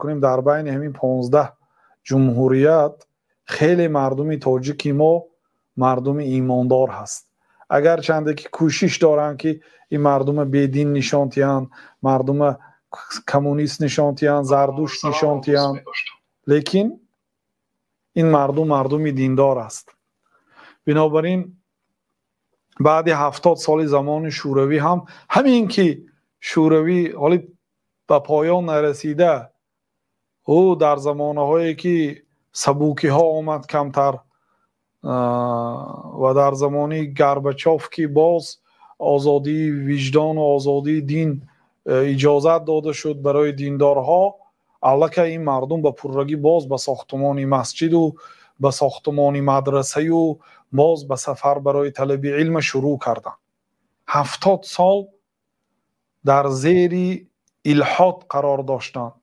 Кунем, дар байни ҳамин 15 ҷумҳурият хеле мардуми тоҷики мо мардуми имондор ҳаст. Агарчанде ки кӯшиш доранд, ки ин мардума бедин нишон диҳанд, мардума коммунист нишон диҳанд, зардушт нишон диҳанд, лекин ин мардум мардуми диндор аст. Бинобар ин баъди 70 соли замони Шӯравӣ ҳам, ҳамин ки Шӯравӣ ҳоли ба поён нарасида, ӯ дар замонаҳое ки сабукиҳо омад камтар ва дар замони Горбачов, ки боз озодии виҷдону озодии дин иҷозат дода шуд барои диндорҳо, аллакай ин мардум ба пуррагӣ боз ба сохтумони масҷиду ба сохтумони мадрасаю боз ба сафар барои талаби илма шурӯъ карданд. 70 сол дар зери илҳод қарор доштанд.